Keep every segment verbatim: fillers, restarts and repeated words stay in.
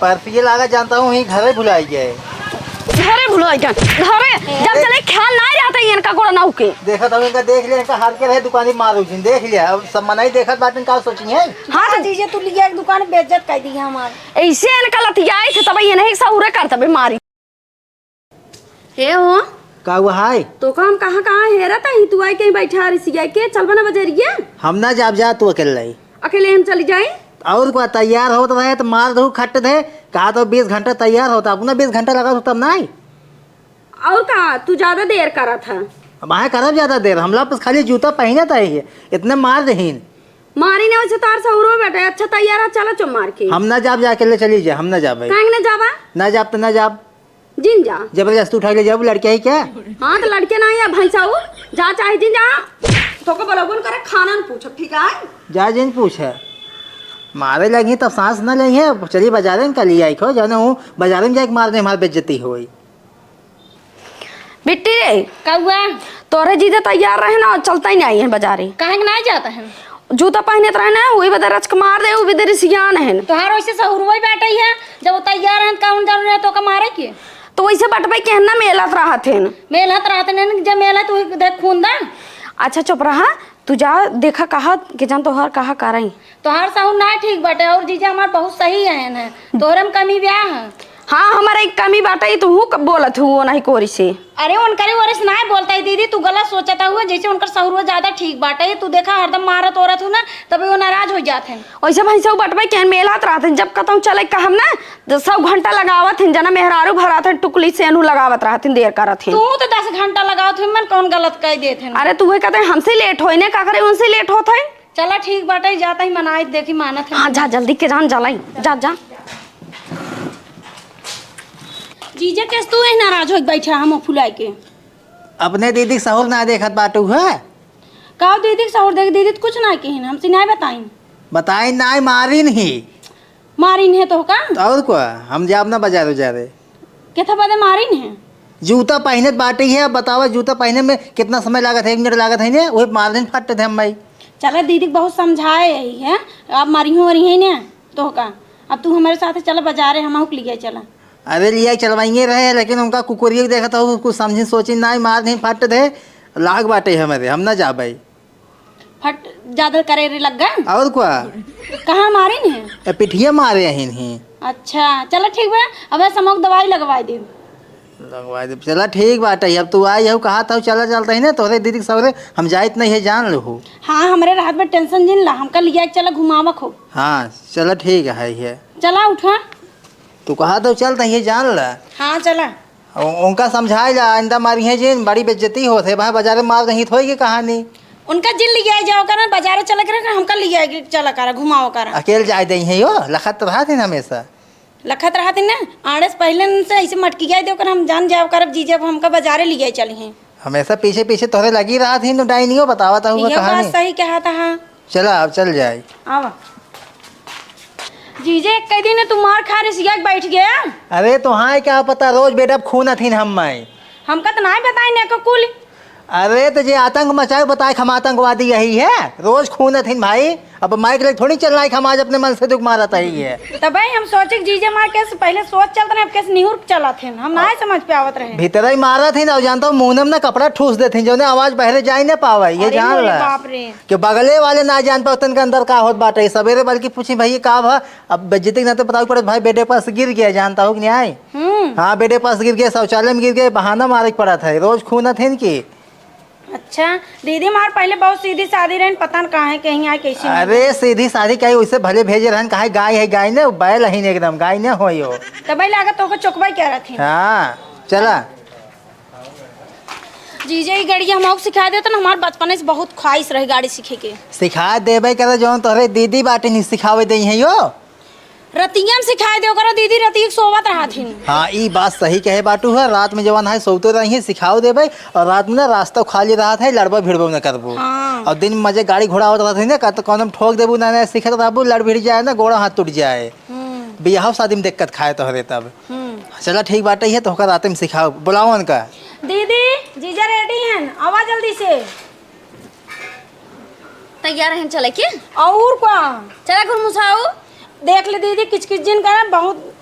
बर्फी ये लागा जानता हूँ, यहीं घरे भुलाई गए। घरे भुलाई गए, घरे जब चले ख्याल ना रहता है इनका गोड़ा नाऊ के। देखा था इनका, देख लिया, इनका हार के रहे दुकानी मारू जिन, देख लिया, अब सब मनाई देखत बाटन का सोची है। हाँ, तो जीजे, तू लिया एक दुकान बेइज्जत कर दी हमार। ऐसे इनका लतियाई थे, तब ये नहीं सहूरे कर, तबे मारी। हे हो। का हुआ हाय? तो का हम कहाँ, कहाँ हेरत हई, तू आई कहीं बैठा रिसिया के, चल बना बजरिया। हम ना जाब, जा तू अकेले। अकेले हम चली जाई? और का, तैयार होत रहे तो मार दहू खट दे, कहा तो बीस घंटा तैयार होता, अपना बीस घंटा लगा तब ना आई। और का, तू ज्यादा देर करत है। अब आहे करब ज्यादा देर, हमला बस खाली जूता पहनत आई है, इतने मार दहीन। मारी ने वैसे तार सहूरो बेटा, अच्छा तैयार है, चलो चो मार के। हम ना जाब, जा अकेले चली जा, हम ना जाब भाई। काहे ना जाबा? ना जाब तो ना जाब। जिन जा। जबरदस्ती उठा ले जाबू, लड़के है क्या? हाँ, तो लड़के ना है, भैंसा हो। जा, चाहे जिन जा। तोको बलगुन करे, खाना न पूछब, ठीक है? जा, जिन पूछे। मारे लगी तब सांस न लेंगे, चली बाजारे में कली आई खो, जाने हूँ, बाजारे में जाके मार दे, हमार बेइज्जती होई। बिट्टी रे। कौआ। तोरे जीजा तैयार रहे ना, चलता ही नहीं है बाजारे। काहे के नहीं जाता है? जूता पहनत रहे ना, वही बदे रच के मार दे, वो बदे रिसियान है। तोहार वैसे सहूर वही बैठे है, जब वो तैयार है, कौन जरूर है तो का मारे के? तो वैसे बटबे के ना मेलत रहत है। मेलत रहत है, जब मेलत वही देख खून दा। अच्छा चुप रहा, तू जा देखा कहा के जान तोहार कहा करई। तोहार सहूर ना ठीक बाटे, और जीजा हमार बहुत सही है, तोहरे में कमी ब्या है। हाँ, हमार एक कमी बाटे, ई तुहू क-, बोलत हूँ, वो नहीं कोरी से। अरे, उनकरे ओरे से नाहीं बोलत ही दीदी, तू गलत सोचत हुआ, जैसे उनकर सहुरो ज्यादा ठीक बाटे, तू देखा हरदम मारत ओरत हूँ ना, तबे वो नाराज हो जात हैं। वैसे भाई सब बटबे केहन मेलात रहत हैं, जब कतहूँ चले कहम ना, तो सौ घंटा लगावत हैं, जना मेहरारू भरात हैं, टुकली से एनहू लगावत रहत हैं, देर करत हैं। तू तो दस घंटा लगावत हुई, मन कौन गलत कह देत हैं। अरे, तू वही कहते हैं, हमसे लेट होई ने, का करे, उनसे लेट होत है। चला ठीक बाटे, जाता ही मनाई, देखी मानत है। हाँ, जा जल्दी के जान, जलाई, जा, जा। जीजा, कैस तू यही नाराज होके बैठा, हम फुलाई के? अपने दीदी के सहूर ना देखत बाटू है। का दीदी के सहूर देख, दीदी तो कुछ ना कहिन, हमसे नहीं बताइन। बताइन नहीं, मारिन ही। मारिन है तो का? तो और का, हम जाब ना बाजार उजारे। केथा बदे मारिन है? जूता पहिनत बाटे है, अब बतावा जूता पहिने में कितना समय लागत है, एक मिनट लागत है ने, वही मार दिन फट दे हम भाई। चला दीदी के बहुत समझाए यही है, अब मारी हो रही है ने, तो का? अब तू हमारे साथ चला बाजारे, हम आउक लिया चला। अरे लिया चलवाइए रहे, लेकिन उनका कुकुरिया के देखत हो, कुछ समझी सोची ना, मार दिन फट दे, लाग बाटे हमारे, हम ना जाबे। फट ज्यादा करे रे लग गए। और का? कहाँ मारे ने? ए, पिठिया मारे अहिन ही। अच्छा, चला ठीक बा, अब समोक दवाई लगवाई दे। लगवाई दे, चला ठीक बाटे, अब तू आई हो, कहा था, चला चलता ही ना, तोहरे दीदी के सवरे हम जाइत नहीं है, जान लो हो। हाँ, हमरे रात में टेंशन जिन ला, हमका लिया के चला घुमावा खूब। हाँ, चला ठीक है, है। चला उठा। तू कहा तो चलता ही है, जान ला। हाँ, चला। उ-, उनका समझाए जा, आइंदा मारिहे जिन, बड़ी बेइज्जती होत है, भाई बाजारे मार दही थोई के कहानी। उनका जिन लिया जाओ करा, बाजारे चला करा, हमका लिया के चला करा, घुमाओ करा। अकेल जाए दही है यो, लखत रहत है हमेशा। लखत रहत है ना, आड़े से पहले से ऐसे मटकिया दे ओकर हम जान जाओ करब जीजे, अब हमका बाजारे लिया चली हैं। हमेशा पीछे पीछे तोहरे लगी रहत ही, तो डाइनियो बतावा था हुआ इहो बात कहानी। सही कहा था, हाँ। चला, अब चल जाए। आवा। जीजे, एक कई दिन तू मार खा रिसिया के बैठ गया। अरे, तो हाँ, क्या पता, रोज बेडब खून अथिन हम मैं। हमका तो नाहीं बताई ने को कुल। अरे, तो जे आतंक मचाए, बताए हम आतंकवादी यही है, रोज खून अथिन भाई। अब माइक लेके थोड़ी चलना है कि हम आज अपने मन से दुख मारत आई है। तबे हम सोचे कि जीजे मार के से पहले सोच चलत रहे, अब कैसे निहुर चलत हैं, हम नाहीं समझ पे आवत रहे। भीतर ही मारत ही ना, जानता हूँ, मुंह में ना कपड़ा ठूस देते हैं, जो ने आवाज बहरे जाए ना पावे, ये अरे जान मोरे ला। बाप रे। कि बगले वाले ना जान पावतन के अंदर का होत बाटे। सवेरे बल्कि पूछी, "भैया का भा?" अब बेइज्जती के नाते बतावे पड़त, भाई बेडे पास गिर गया, जानता हो कि नहीं आए? हम्म। हाँ, बेडे पास गिर गया, शौचालय में गिर गया, बहाना मारे के पड़त है, रोज खून अथिन की। अच्छा, दीदी हमार पहले बहुत सीधी सादी रहन, पता न काहे कहीं आए कैसे नहीं। अरे सीधी सादी कहीं वैसे भले भेजे रहन, कहा गाय है, गाय ने बैल अहिन एकदम, गाय ने होई हो। तब भाई लागत तोको चोकबाई क्या रहथिन? हाँ, चला। जीजा, ई गड़िया हम सिखा देते ना, हमार बचपने से बहुत ख्वाहिश रहे गाड़ी सीखे के। सिखा देबे करे, जौन तोहरे दीदी बाटे नहीं सिखावे दे है यो। रतिया में सिखाए दे ओकरा दीदी, रतिया के सोवत रहत हिन। हाँ, ई बात सही कहे बाटू है, रात में जवन है सोते रही है, सिखाओ देबे, और रात में ना रास्ता खाली रहत है, लड़बो भिड़बो न करबो। हाँ। और दिन में मजे गाड़ी घोड़ा आवत रहत है ना, का तो कौन हम ठोक देबू ना, ना सिखत रहबू, लड़ भिड़ जाए ना, गोड़ा हाथ टूट जाए। हम्म। बियाह शादी में दिक्कत खाए तोहरे तब। हम्म। चला ठीक बाटे, ये तोहका रात में सिखाओ, बुलाओ उनका। दीदी, जीजा रेडी हैं, आवा जल्दी से। तैयार हैं चले के? और का? चला घुरमुसाओ। देख ले दीदी, किचकिच जिन करे, बहुत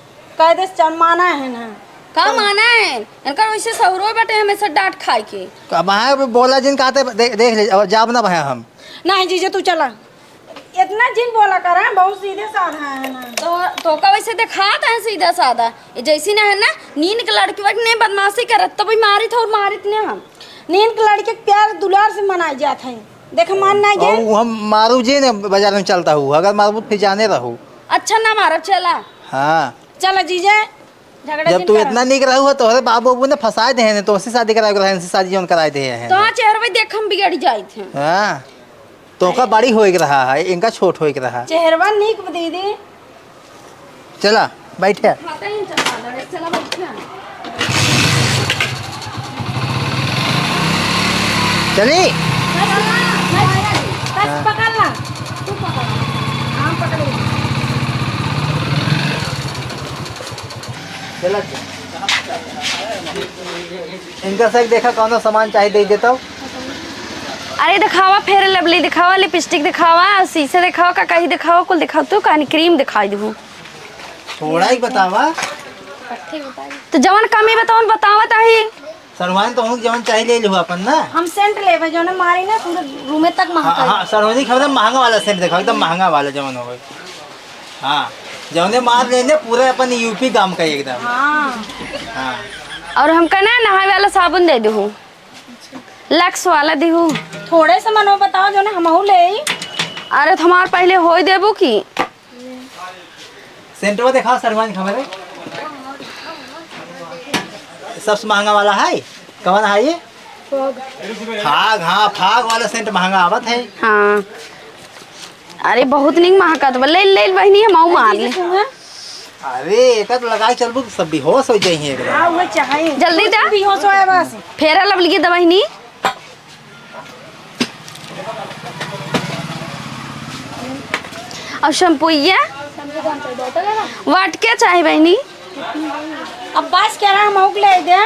कायदे से चल, माना है ना। का माना है? इनका वैसे सहुरो बटे हमेशा डांट खाए के। अब वहाँ पे बोला जिन कहते, दे-, देख ले, अब जाब ना भाई हम। नहीं जीजा, तू चला। इतना जिन बोला करा, बहुत सीधे साधा है ना। तो, तो का वैसे दिखात है सीधा साधा। ये जैसी ना है ना, नीन के लड़की वक्त ने बदमाशी करत, तब भी मारित हो और मारित ने हम। नीन के लड़की के प्यार दुलार से मनाई जात है। देख, मान ना और गए। वो हम मारू जे ने बाजार में चलता हूँ, अगर मारू फिर जाने रहू। अच्छा ना मारब, चला। हाँ। चला जीजा, झगड़ा जब जिन तू करा। इतना निक रहू है, तोहरे बाबू बाबू ने फंसाए दे हैं, तो उससे शादी कराए के रहे, इनसे शादी जौन कराए दे हैं। तो हाँ, चेहरा पे देख, हम बिगड़ जाइत हैं। हाँ, तो का बड़ी होए के रहा है, इनका छोट होए के रहा। चेहरवा निक बा दीदी। चला, बैठे। हाँ, तो इन चला, चला बैठे। चली। बस, बस, बस, हाँ। पकड़ ला। तू पकड़। हाँ, पकड़। चला। इनका से देखा कौनो सामान चाही दे देता हूँ। अरे दिखावा, Fair Lovely दिखावा, lipstick दिखावा, शीशे दिखावा, का कहीं दिखावा, कुल दिखावा, तू कहानी cream दिखाई दू। थोड़ा ही बतावा। तो जवन कमी बतावन बतावा ताही। सरवान तो हूँ जवन चाही ले लू अपन ना। हम scent लेबे, जौन मारी ना पूरे रूमे तक हाँ, महकाई। हाँ, सरवानी खबर महंगा वाला scent दिखाओ, एकदम महंगा वाला जवन हो। हाँ, जौने मार लेने पूरे अपन यूपी गाम का एकदम। हाँ। हाँ। और हमका ना नहाए वाला साबुन दे दू, Lux वाला दू। थोड़े से मनो बताओ जो ना हमहू ले आई। अरे तो हमार पहले होई देबू की? सेंटवा दिखाओ सरमान खबर है। सबसे महंगा वाला है, कौन है ये? फाग। फाग, हाँ, फाग वाला सेंट महंगा आवत है। हाँ। अरे, बहुत निक महकत बा। ले, ले, बहिनी, हम आऊ मार ले। अरे, एकर लगाई चलबू, सब बेहोश हो जाई हैं एकदम। हाँ, वो चाहे। जल्दी जा। बेहोश होए बस। Fair Lovely के दवाई नी। और शैम्पूइया? वाट के चाहे बहिनी? अब बस करा, हम ओक ले दे।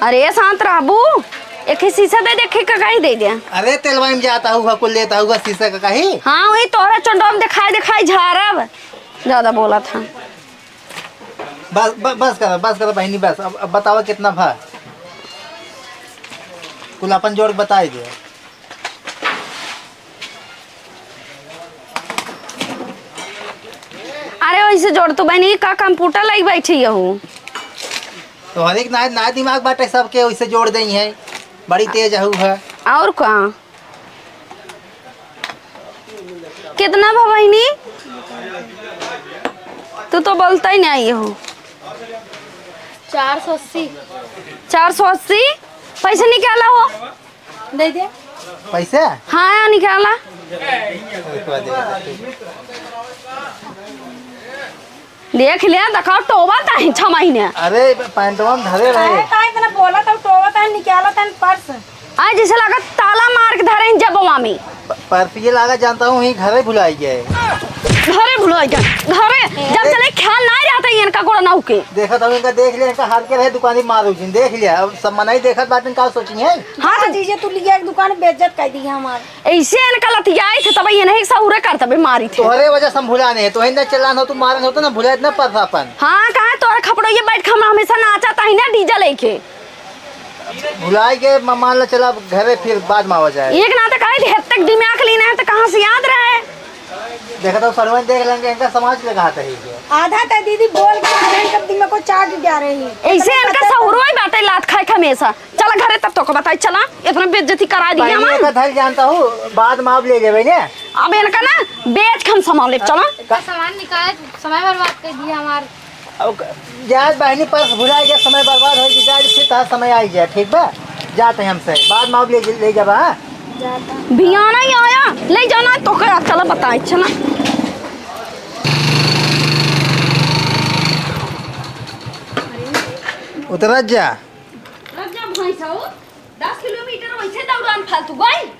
अरे, शांत रहबू। एक ही शीशा दे दे, एक ही ककाई दे दे। अरे, तेलवा में जाता हुआ, कुल लेता हुआ शीशा का कहीं? हाँ, वही तोहरा चंडोम दिखाई, दिखाई झारब। ज्यादा बोला था। बस, ब-, बस करा, बस करा बहिनी, बस। अब, अब बतावा कितना भा? कुल अपन जोड़ के बताई दे। अरे, वैसे जोड़ तू बहिनी, का computer लई बैठी हूँ? तो हर एक ना, ना दिमाग बाटे, सबके वैसे जोड़ देई है, बड़ी तेज हऊ है। और का? कितना भा बहिनी? तू तो बोलता ही नहीं हो। चार सौ अस्सी। चार सौ अस्सी? पैसे निकाला हो। दे दे। पैसे? हाँ, निकाला। एक बार दे दे। देख ले, देखाओ, टोवा ताही छह महीने। अरे, पैंटवा में धरे रहे। अरे, का इतना बोला था, टोवा ताही, निकाला था पर्स। आज जैसे लगा ताला मार के धरे हैं जबवा में। प-, पर्स ये लागा जानता हूँ, यहीं घरे भुलाई गए। घरे भुलाई गए, घरे। जब चले ख्याल ना रहता है इनका गोड़ ना उके। देखा था, इनका देख लिया, इनका हाथ के रहे दुकानी मार उठिन, देख लिया। अब सब मनाई देखत बाटिन, का सोची है? हाँ, तो जीजे, तू लिया एक दुकान बेइज्जत कर दी हमार। ऐसे इनका लतियाई थे, तब ये नहीं सहुरे कर, तबे मारी थे। तोहरे वजह से हम भुला नहीं, तो हिंदा चलान हो, तू मारन हो, तो ना भुला इतना पर्स अपन। हाँ, कहाँ तोहरे खपड़ो ये बैठ के हम हमेशा नाचा ताही ना DJ लेके। भुलाई के म-, मान ला चला घरे फिर बाद में आवा जाए। एक ना तो कहे थे, हद तक दिमाग ली ना है तो कहाँ से याद रहे? देखा तो सरवन देख लेंगे, इनका समाज के कहा था ही के। आधा तो दीदी बोल के आ रहे हैं, कब दिमाग को चाट जा रहे हैं। ऐसे इनका सहुरो ही बाटे लात खाए के हमेशा। चला घरे तब तो को बताई, चला, इतना बेइज्जती करा दी पहले हमार। एकर धल जानता हूँ, बाद में आप ले लेबे ने। अब इनका ना बेच के हम सामान लेब, चला। का सामान निकाल, समय बर्बाद कर दिया हमार। अब क-, जाए बहिनी पर्स भुला गया, समय बर्बाद हो गया, जाए फिर तहार समय आई जाए, ठीक बा? जाते हैं हमसे, बाद में आप ले, ले जाबा, हाँ? बियाना ही आया, ले जाना तो का, चला बताई, चला। उतरत जा। रख जा भैंस हो, दस किलोमीटर वैसे दौड़ान फालतू गई।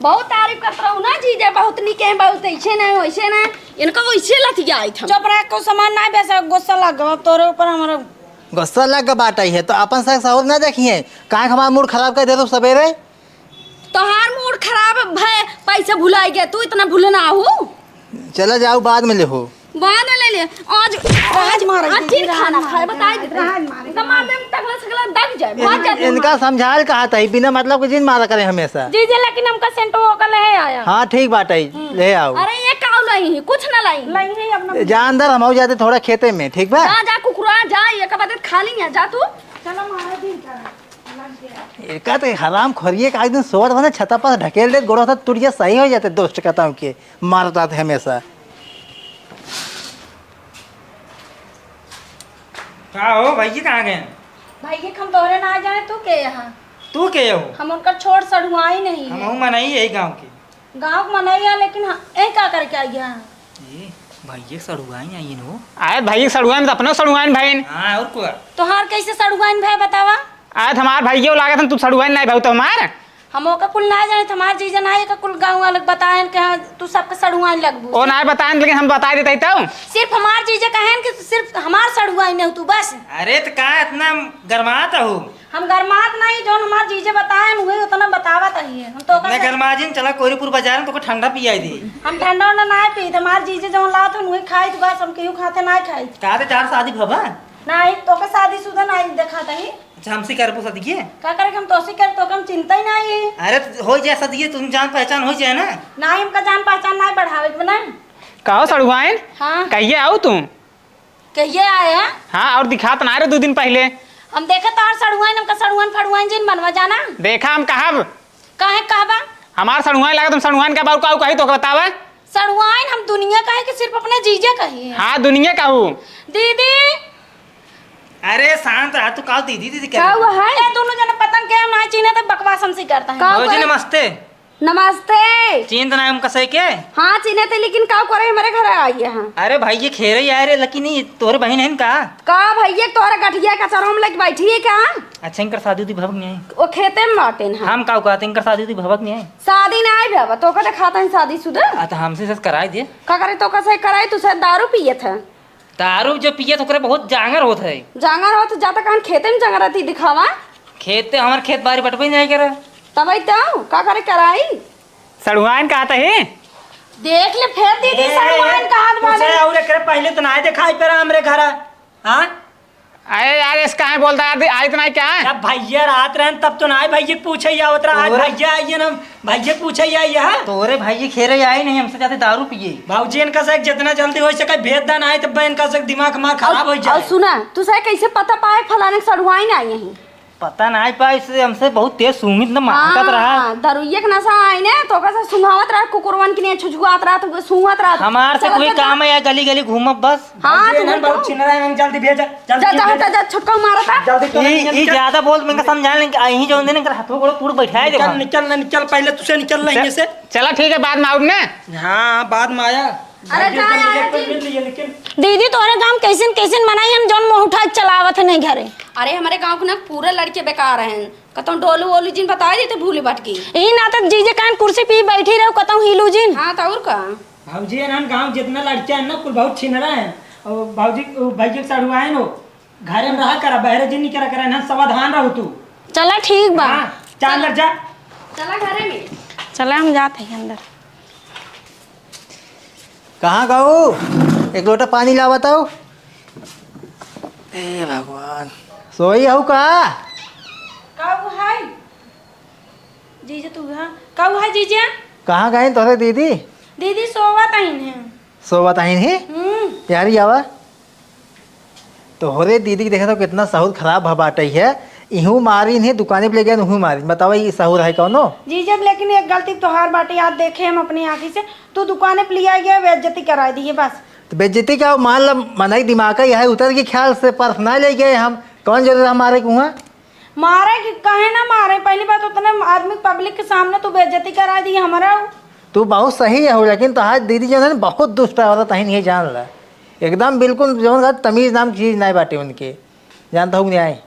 बहुत तारीफ करत रहू ना जीजा, बहुत निक है, बहुत ऐसे ना, वैसे ना। इनका वैसे लतियाई था। चुप रह, को सामान ना बेचा, गुस्सा लग गवा तोरे ऊपर हमारा। गुस्सा लग गवा बाटा है तो अपन से सहूर ना देखिए, काहे के हमार मूड खराब कर दे तू सवेरे? तोहार मूड खराब है, पैसा भुलाई गया, तू इतना भूल ना हो। चला जाओ, बाद में ले हो। बाद में ले ले। आज, आज, मारा आज दीदी, तीन राहत खाना मारा, खाए, बताई राहत, देते। राहत मारा, इनका मार दे, तगला सगला दग जाए, भाग जाते इनका मार। समझाल कहा था, बिना मतलब के जिन मारा करे हमेशा। जीजा, लेकिन हमका सेंटो ओकर ले आया। हाँ, ठीक बात है, हम्म। ले आओ। अरे, ये काऊ लाई है, कुछ ना लाई। लाई है अपना। जा अंदर, हम हो जाते थोड़ा खेते में, ठीक बा? जा, जा, कुकुरा, जा, ये का बात है, खा ली है, जा तू। चलो, मारा दिन का, लग गया। एका तो हराम खोरिए का एक दिन सोवत बने छता पर ढकेल देत, गोड़ो हाथ टूट जाए, सही हो जाते, दोस्त कहता हूँ कि मारत रहते हमेशा। का हो भैया, कहाँ गए? भैया, हम तोहरे ना जाने, तू के यहाँ? तू के हो? हम उनका छोड़ सड़ुआई नहीं है। हमहू मनई यही गाँव के। गाँव के मनई है, लेकिन हम, ए का करके आई है? ए, भैया सड़ुआई आई नो। आए भैया सड़ुआई में तो अपनो सड़ुआई भाई। हाँ, और को? तोहार कैसे सड़ुआइन भए बतावा? आए तो हमार भैया लागत हन, तू सड़ुआइन नाहीं भाऊ तो हमार। हम ओका कुल ना जाने, हमार जीजा ना, एका कुल गाँव वाले बताएन कि हाँ, तू सबके सड़ुआइन लगबू। ओ ना बताएन, लेकिन हम बताए देते ही तो। सिर्फ हमार जीजा कहेन कि सिर्फ हमार सड़ुआइन हो तू बस। अरे तो का इतना गरमात हो? हम गरमात नहीं, जौन हमार जीजा बताएन उहे उतना बतावत ही है। हम तो ओका इतना से गरमा जिन, चला कोहरीपुर बाजार में तोके ठंडा पियाई दे। हम ठंडा उंडा ना पीत, हमार जीजा जौन लात हन उहे खाइत बस, हम केहू खाते ना खाइत। का ते चार शादी भवा? नहीं, तोके शादीशुदा नहीं देखा तही। अच्छा, हमसे करबो सदिये? का करे के हम तोसे कर, तोके हम चिंता ही नहीं है। अरे, त हो जाए सदिये, तुम जान पहचान हो जाए ना। नहीं, हमका जान पहचान नहीं बढ़ावे के बना। का हो सड़ुआइन? हाँ। कहिए आओ तू? कहिए आए हैं? हाँ, और दिखात ना रहे दो दिन पहले। हम देखे तो और सड़ुआइन, हमका सड़ुआइन फड़ुआइन जिन बनवा जाना। देखा हम कहब। काहे कहबा? हमार सड़ुआइन लगा, तुम सड़ुआइन का बाऊ का कही तो बतावा। सड़ुआइन हम दुनिया कहे कि सिर्फ अपने जीजे कही है? हाँ, दुनिया कहू। दीदी। अरे शांत रहा, तू का दीदी दीदी का क्या हुआ है? ये दोनों जने पतंग के ना चीन्हे तो बकवास हमसे करता है। का भौजी करे? नमस्ते। नमस्ते। चीन्हत ना हम कसई के? हाँ चीन्हत है, लेकिन का करे हमारे घर आई है? हाँ। अरे भाई ये खेरे यार, लेकिन ये तोहरे बहिन है का? का भैया तोहरे गठिया का चरम लेके बैठी है का? अच्छा इनकर शादी उदी भवक नहीं आई? वो खेते में बाटे ना। हम का कहते इनकर शादी उदी भवक नहीं आई? शादी ना आई भवा, तो का दिखाता है शादीशुदा? आ तो हमसे सस कराई दे। का करे तो का सही कराई, तू शायद दारू पियत है। दारू जो पिए तो ओकरे बहुत जांगर होत है। जांगर होत जाता कहन खेते में जांगर रहती दिखावा। खेते हमार खेत बारी बटबे नहीं करे। तबई तो का करे कराई? सड़ुआइन कहत है। देख ले फेर दीदी ए, सड़ुआइन कहत बानी। और एकरे पहले तो ना दिखाई पड़ा हमरे घर। हाँ? अरे यार, इस काहे बोलता है? आज इतना क्या है? जब भैया रात रहन तब तो ना भैया पूछे आवत रहा, आज तोरे भैया आइए ना, भैया पूछे आइए, हाँ? तोरे भैया खेरे आए नहीं, हमसे जाते दारू पिए। बाबूजी इनका से जितना जल्दी हो सके भेज देना है, तब इनका से दिमाग हमार खराब हो और जाए। सुना, तू से कैसे पता पाए फलाने के सड़ुआइन आई यहीं? पता ना पाए, इससे हमसे बहुत तेज सूंघित न महकत रहा। हाँ, दरुइया के नशा आई ने, तो ओकर से सुंघावत रहा, कुकुरवन के लिए छुछुआत रहा, तो सुंघत रहा। हमार से चलत कोई जा। काम है या गली गली घूमब बस? हाँ, भौजी, तू ना बोल बहुत तो। छिनरा है, जल्दी भेजा, जल्दी जा, जा, भेजा। हटा, जा, छुटका मारता। जल्दी तो ई, निकल, ई निकल। ज्यादा बोल, मैं समझा लेंगे, आ, यहीं जो दिन कर हाथों गोड़ों टूट बैठा है, देखो। निकल, निकल, निकल, पहले तुझे निकल रही है से। चला ठीक है, बाद में आउब ना। हाँ, बाद में आया। अरे भाई, जा जल्दी यार, लेकर जी। मिल लिए, लेकिन दीदी, तोहरे गाँव कैसन, कैसन मनई हम जौन मुँह उठा के चलावत है नहीं घरे। अरे, हमारे गाँव के ना पूरा लड़के बेकार हैं। कतौ डोलू वोलू जिन बताई देते भूली भटकी। ई ना तो जीजे कान कुर्सी पे बैठी रहो, कतौ हिलू जिन। हाँ, तो और का? भौजी, एनहन गाँव जितना लड़कियाँ हैं ना, कुल बहुत छिनरा हैं। और भौजी, वो भैया के सड़ुआ है नो, घरे में रहा करा, बहरे जिन निकरा करा, एनहन सावधान रहो तू। चला, ठीक बा। हाँ, जा अंदर जा। चला घरे में। चला, हम जात हैं अंदर। कहाँ गऊ? एक लोटा पानी लावा तो। ए भगवान, सोई हऊ का? का हुआ है? जीजा तू, हाँ? का हुआ है जीजा? कहाँ गए तोहरे दीदी? दीदी सोवत आइन है। सोवत आइन है? हम्म। यारी आवा। तोहरे दीदी के देखा तो कितना सहूर खराब भ बाटे है। इहू मारिन है, दुकाने पे ले गए, उहू मारिन। बतावा, ई सहूर है कौनो? जीजा, लेकिन एक गलती तोहार बाटे, आज देखे हम अपनी आँखी से, तू दुकाने पे लिया गया, बेइज्जती कराई दिए बस। तो बेइज्जती का मान ला, मनई दिमाग का यह उतर के ख्याल से पर्स ना ले गए हम, कौन जरूरत है मारे के हुआ? मारे कि काहे ना मारे, पहली बात उतने आदमी पब्लिक के सामने तू बेइज्जती करा दी हमरा। तू बहुत सही है हो, लेकिन तोहार दीदी जो है ना बहुत दुष्ट औरत है, नहीं जान ला। एकदम बिल्कुल जो है तमीज नाम की चीज नहीं बाटे उनके, जानता हूँ नहीं आए।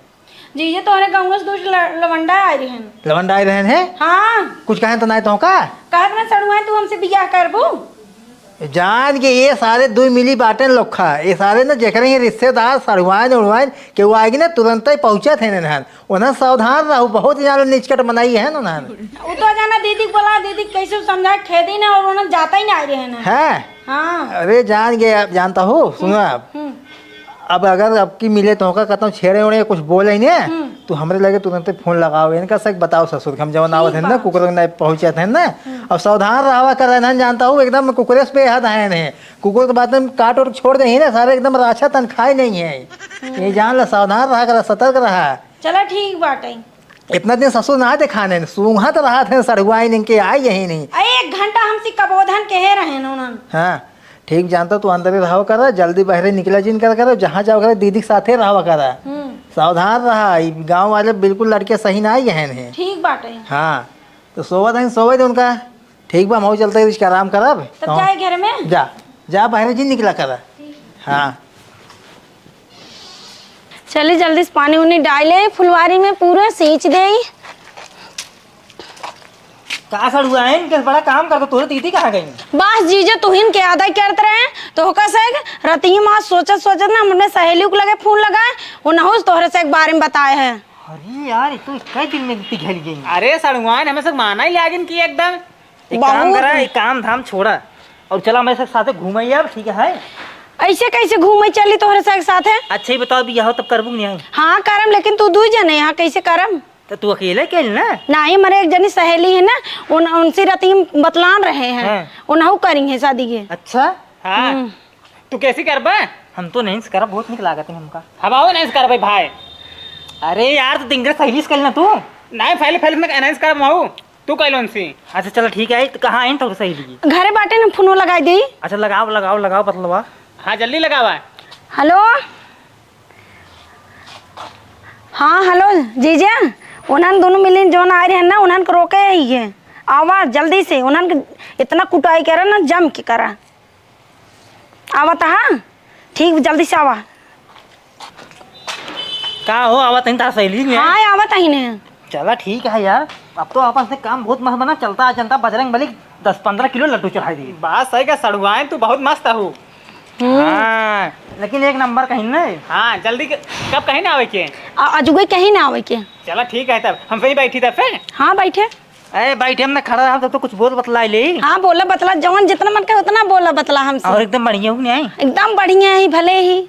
जीजा तोहरे गाँव से दुष्ट ल-, लवंडा आए रहन। लवंडा आए रहन है? हाँ। कुछ कहें तो नहीं तो का? कहत ना सड़ुआ तू हमसे बियाह करबू? जान के ये सारे दुई मिली बाटेन लोखा, ये सारे न जेकरे ही रिश्तेदार सड़ुआइन उड़ुआइन के वो आएगी ना, तुरंत ही पहुँचत है नहन। उन्हें सावधान रहू, बहुत ही ज्यादा निचकट बनाई है उन्हें। वो तो जाना दीदी के बोला, दीदी के कैसे समझा खेदी ना, और उन्हें जाता ही ना आए रहे ना। हैं? हाँ। अरे जान गए आप, जानता हो, सुनो आप। हम्म। अब अगर अब की मिले तो का कहता हूँ, छेड़े उड़े कुछ बोले ही नहीं, हम्म। तो हमरे लगे तुरंते फोन लगाओ, इनका सक बताओ ससुर के हम जवन ठीक आवत है ना, बा। कुकुर के नहीं पहुँचत है ना। हम्म। अब सावधान रहवा कर रहन, जानता हूँ एकदम कुकुरे से बेहद है नहीं। कुकुर के बात में काट और छोड़ दे ही ना, सारे एकदम राछा तन खाए नहीं है। हम्म। ये जान ला, सावधान रहा कर, सतर्क रहा। चला ठीक बाटे। इतना दिन ससुर ना देखाने, सूंघत रहत हैं सड़ुआइन इनके, आई यही नहीं। अरे एक घंटा हमसे कबोधन कहे रहे न उन्हन। हाँ, ठीक जानता तू अंदर ही रहो करा, जल्दी बहरे निकला जिन कर करा, जहाँ जाओ करा दीदी के साथे रहो करा। हम्म। सावधान रहा, ई गाँव वाले बिल्कुल लड़के सही ना आई हैं। ठीक बाटे। हाँ, तो सोवत हैं, सोवे दे उनका। ठीक बा, हम चलते रिश्का आराम करब। तब तो जाए घर में? जा, जा बहरे जिन निकला करा। हाँ। चली जल्दी से पानी उनी डाले फुलवारी में, पूरा सींच दे। का सड़ुआइन के बड़ा काम करता, तोरे दीदी कहाँ गई? बस जीजा, तुहिन के आदा करत रहे, तो होका से रतिया में सोचत सोचत ना, हम अपने सहेली के लगे फोन लगाए, वो नहुस तोहरे से एक बारे में बताए है। अरे यार, ये तो इक्कीस दिन में पिघल गई। अरे सड़ुआइन, हमें सब माना ही लागिन की एकदम। एक काम बहुत। करा, एक काम धाम छोड़ा और चला मेरे साथे घूमे अब, ठीक है? ऐसे कैसे घूमे चली तोहरे से एक साथे? अच्छा ही बताओ, बियाह तब करबू कि नहीं? हाँ करम, लेकिन तू दुई जने यहाँ कैसे करम? तो तू अकेले के ना? नहीं, हमारे एक जनी सहेली है ना, उन, उनसे रतिम बतलान रहे हैं, हाँ। उनहु करी है शादी के। अच्छा। हाँ। हम्म। तू कैसी करबे? हम तो नहीं से करब, बहुत निक लागत है हमका। हम आओ नहीं से करबे भाई। अरे यार, तू तिंगरे सहेली से कर ना तू। नहीं, पहले, पहले मैं नहीं से करब, हम आओ। तू कह लो उनसे। अच्छा, चलो ठीक है, तो कहाँ है तो सहेली? घरे बाटे ना, फोनो लगाई दे। अच्छा, लगाओ, लगाओ, लगाओ, बतलवा। हाँ, जल्दी लगावा। हेलो। हाँ, हेलो, जीजा। उन्हन दोनों मिलिन जोन आए रहे ना, उन्हन के रोके ही है। आवा जल्दी से, उन्हन के इतना कुटाई करा ना, जम के करा। आवत हा? ठीक, जल्दी से आवा। का हो, आवत हईन तार सहेली में? हाँ, आवत हईन। चला ठीक है यार, अब तो आपन से काम बहुत मस्त बना, चलता आ जनता बजरंग बली दस पन्द्रह किलो लड्डू चढ़ाई दी। बात सही का सड़ुआइन, तू बहुत मस्त हो। हम्म। हाँ, लेकिन एक नंबर कहीं नहीं। हाँ, जल्दी क-, कब कहीं ना आवे के? आ, अजुगे कहीं ना आवे के। चला ठीक है तब, हम वहीं बैठी तब फिर। हाँ, बैठे। ए, बैठे हम ना खड़ा रहा, तब तो कुछ बोल बतला ले। हाँ, बोला बतला, जवन जितना मन करे उतना बोला बतला हमसे। और एकदम बढ़िया हूँ नहीं? एकदम बढ़िया ही, भले ही।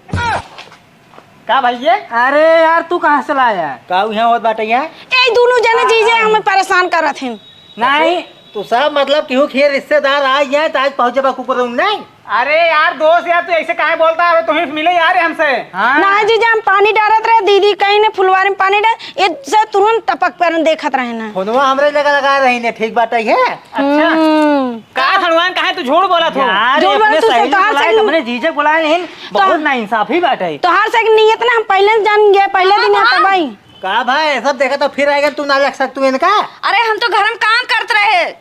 का भैया? अरे यार, तू कहाँ से लाया? का यहाँ होत बाटे यहाँ? ए, दोनों जने जीजे हमें परेशान करत हैं। नहीं। तू सब मतलब केहू के रिश्तेदार आ गया है, तो आज पहुँचे बा कुकुर नहीं? अरे यार दोस्त यार, तू ऐसे काहे बोलता है? तुम्हें मिले यार हमसे। हाँ। नहीं जीजा, हम पानी डालत रहे, दीदी कहीं ने फुलवारी में पानी डाल, ये से तुरंत टपक पर देखत रहे ना। फोनवा हमरे लगा लगा रही ने, ठीक बात है। अच्छा। हम्म। का सड़ुआइन, काहे तू झूठ बोलत हो? यार, झूठ ये बोलत अपने तू, सहेली तोहार बुलाए, सहेली अपने जीजे बुलाए नहीं, तो बहुत नाइंसाफी बात है। तोहार से एक नियत ना, हम पहले से जान गए, पहले हाँ, दिन हाँ। आता भाई। का भाई, सब देखा तो फिर आएगा, तू ना लग सक तू इनका। अरे हम तो घर में काम करत रहे।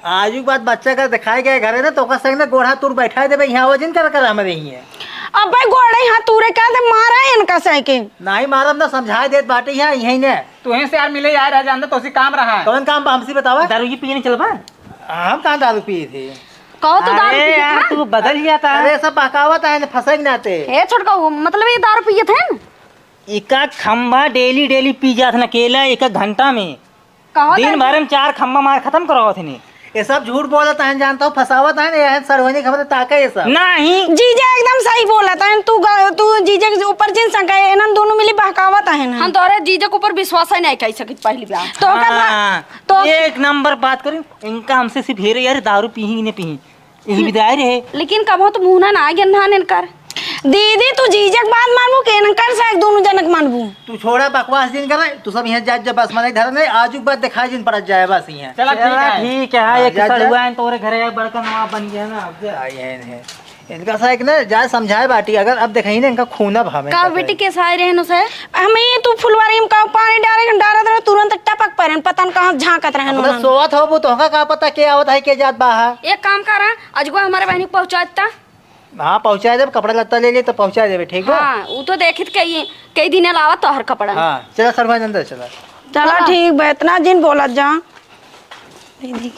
आजू के बाद बच्चा का दिखाए गए घरे ना, तो ओकर संग ना गोड़ हाथ तोड़ बैठा देबे, यहाँ वजन कर कर हमरे ही है। अबे गोड़े हाथ तूरे का दे, मारा है इनका साइकिल। नहीं मारब ना, समझाए देत बाटे यहाँ, यहीं ने। तुहें से यार मिले यार, है जानता तो उसी काम रहा है। कौन काम बा हमसे बतावा? दारू की पीने चलबा? हम कहाँ दारू पिए थे? कहो तो दारू अरे पी के यार, खा। तू बदल जाता है। अरे सब बहकावत है, फंसे के नाते। ए छोटका, वो मतलब ये दारू पिए थे न? इका खम्बा डेली डेली पी जात न केला एक घंटा में। कहो दिन दारू। भर में चार खम्बा मार खत्म करावत है ने। ये सब झूठ बोलत हैं, जानता हूँ, फंसावत हैं, ये हैं सड़वनी खबर ताका ये सब। नहीं। जीजा एकदम सही बोलत हैं, तू ग-, तू जीजा के ऊपर जिन संका है, इन्हन दोनों मिली बहकावत हैं ना। हम तोहरे जीजा के ऊपर विश्वास ही नहीं कर सकित पहली बार। तो का भा-, हाँ, तो एक नंबर बात करी, इनका हमसे सिर्फ हेरे यार दारू पीही कि नहीं पीही, यही विदाई रहे। लेकिन कबो तो मुँह ना, ना गिन धान इनकर। दीदी, तू जीजा के बात मानबू कि इनकर से एक दोनों जनक मानबू? तू छोड़ा बकवास जिन करे, तू सब यहाँ जा, जा, बस मने धर नहीं, आजू के बाद दिखाई जिन पड़त जाए बस यहाँ। चला, ठीक चला, है। ठीक है, हाँ, हाँ, एक जा, जा। सड़ुआइन तोरे घरे एक बड़का नवाब बन गया ना, अब जा। हाँ, ये है। इनका सा एक ना, जा समझाए बाटी, अगर अब दिखाई ना इनका खून अब हमें का पता बेटी है। कैसे आए रहे न से? हम ये तू फुलवारी में का पानी डारे, डारत रहे, तुरंत टपक पड़न, पता न कहाँ झांकत रहे अब उन्होंने। सोवत हो, वो तो का पता के आवत है, के जात बा है। एक काम करा, अजगो हमारे बहनी को पहुँचा देता। हाँ, पहुँचा देब, कपड़ा लत्ता ले ले तो पहुँचा देबे, ठीक बा? हाँ, वो तो देखित कई, कई दिन अलावा तोहर कपड़ा। हाँ, चला सरवा अंदर चला। चला चला। ठीक बा, इतना जिन बोलत जा। दीदी,